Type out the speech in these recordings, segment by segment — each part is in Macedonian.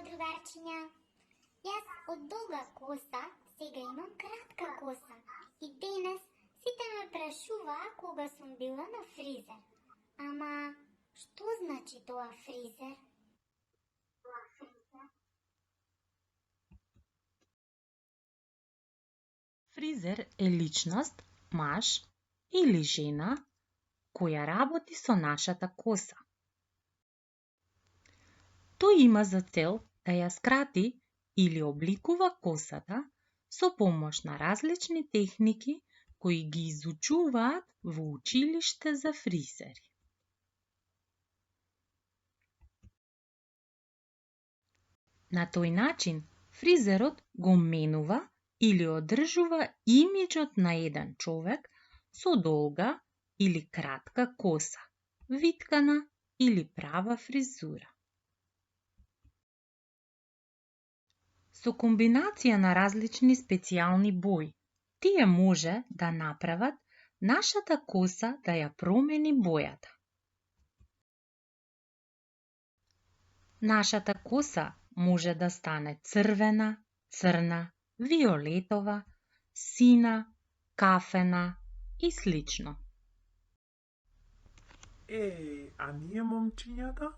другарчиња. Јас од долга коса сега имам кратка коса и денес сите ме прашуваа кога сум била на фризер. Ама, што значи тоа фризер? Фризер е личност, маж или жена, која работи со нашата коса. Тој има за цел да ја скрати или обликува косата со помош на различни техники кои ги изучуваат во училиште за фризери. На тој начин, фризерот го менува или одржува имиџот на еден човек со долга или кратка коса, виткана или права фризура. Со комбинација на различни специјални бои, тие може да направат нашата коса да ја промени бојата. Нашата коса може да стане црвена, црна, виолетова, сина, кафена и слично. А ние момчињата?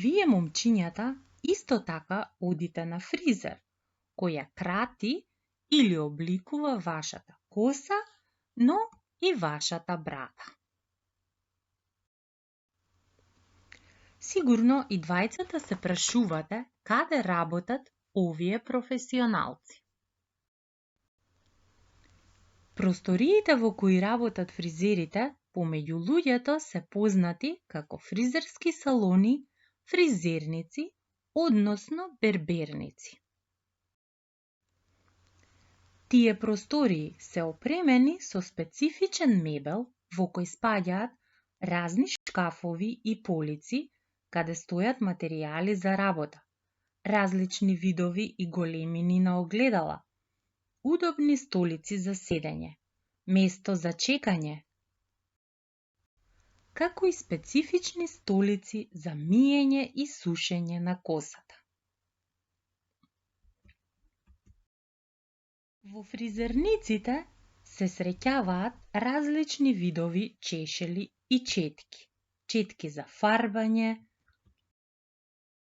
Вие момчињата исто така одите на фризер, која крати или обликува вашата коса, но и вашата брада. Сигурно и двајцата се прашувате каде работат овие професионалци. Просториите во кои работат фризерите помеѓу луѓето се познати како фризерски салони, фризерници, односно берберници. Тие простории се опремени со специфичен мебел во кој спаѓаат разни шкафови и полици каде стојат материјали за работа, различни видови и големини на огледала, удобни столици за седење, место за чекање, како и специфични столици за миење и сушење на косата. Во фризерниците се среќаваат различни видови чешели и четки, четки за фарбање,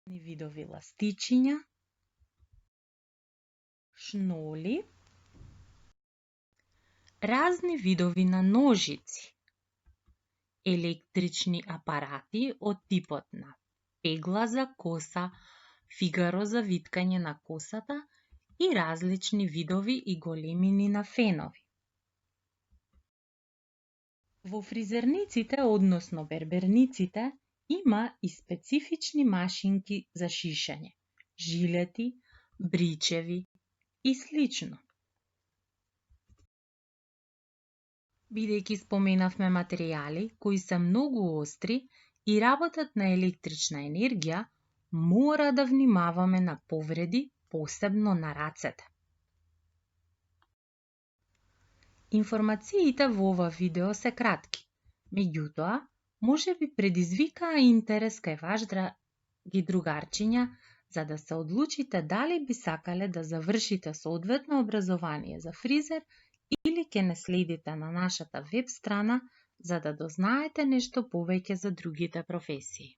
видови ластичиња, шноли, разни видови на ножици, електрични апарати од типот на пегла за коса, фигаро за виткање на косата и различни видови и големини на фенови. Во фризерниците, односно берберниците, има и специфични машинки за шишење, жилети, бричеви и слично. Бидејќи споменавме материјали кои се многу остри и работат на електрична енергија, мора да внимаваме на повреди, посебно на рацете. Информациите во ова видео се кратки, меѓутоа, може би предизвикаа интерес кај ваш драги другарчиња за да се одлучите дали би сакале да завршите соодветно образование за фризер или ќе не следите на нашата веб страна за да дознаете нешто повеќе за другите професии.